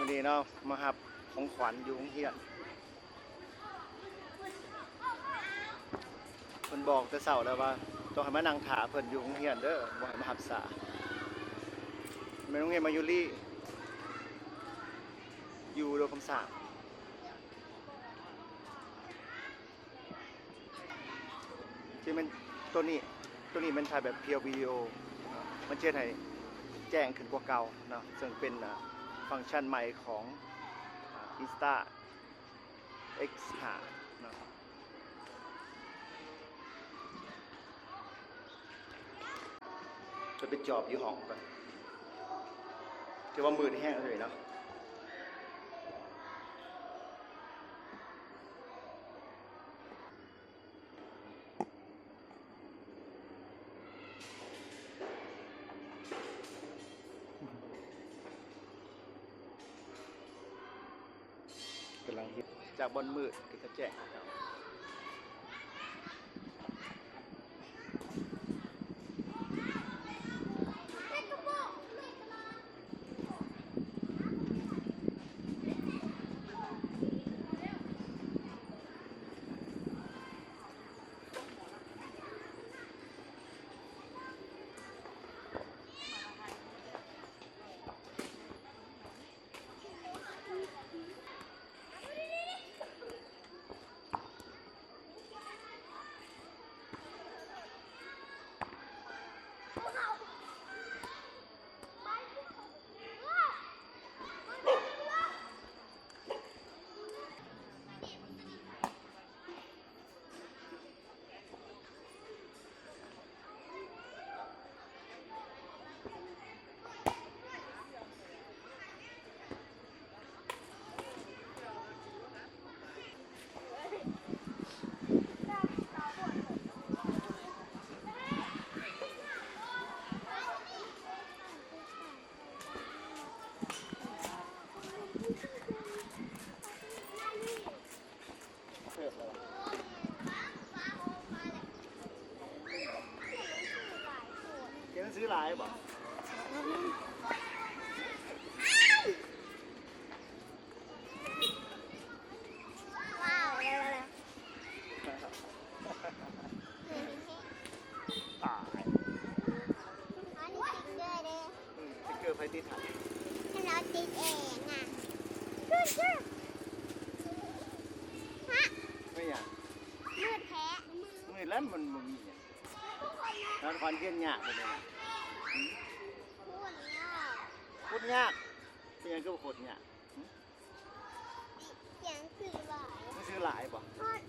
ມື້ນີ້ເນາະ ມາຮັບຂອງຂວັນຢູ່ໂຮງຮຽນ. ເພິ່ນບອກແຕ່ເຊົ້າແລ້ວວ່າ ຕ້ອງໃຫ້ມານັ່ງຖ້າເພິ່ນຢູ່ໂຮງຮຽນເດີ້ ບໍ່ໃຫ້ມາຮັບຊ້າ. ແມ່ນໂຮງຮຽນມາຍຸລີ ຢູ່ໂດມຄຳສ້າງ. ທີ່ແມ່ນໂຕນີ້ ໂຕນີ້ແມ່ນຖ່າຍແບບພຽວວິດີໂອ ມັນຈະເຮັດໃຫ້ແຈ້ງຂຶ້ນກວ່າເກົ່າເນາະ ເຊິ່ງເປັນ ອ່າ ຟັງຊັນໃໝ່ຂອງ ອ່າ ອິນສະຕາ ເອັກສ໌ຫ້າ ເນາະ. ຈະໄປຈອບຢູ່ຫ້ອງກ່ອນ ຖືວ່າມືດແຮງເລີຍເນາະ. ກຳລັງເຮັດ ຈາກບ່ອນມືດກໍຈະແຈ້ງຄືເກົ່າ. ຮຽນໜັງສືຫຼາຍບໍ່? ຕາຍ ອັນນີ້ຕິດເດີເດີ. ອືມ ສະຕິກເກີໄຜຕິດໃຫ້? ໃຫ້ເຮົາຕິດເອງອະ. ແມ່ນຫຍັງ? ມືດແທ້ ມືດແລ້ວ ມັນບໍ່ມີຫຍັງ. ລະຄອນຮຽນຍາກບໍ່ແມ່ນຫຍັງ? ຫຶ? ໂຄດຍາກ ໂຄດຍາກ. ເປັນຫຍັງຄືວ່າໂຄດຍາກ? ຫຶ? ຂຽນໜັງສືຫຼາຍ ໜັງສືຫຼາຍບໍ່? ຮອດ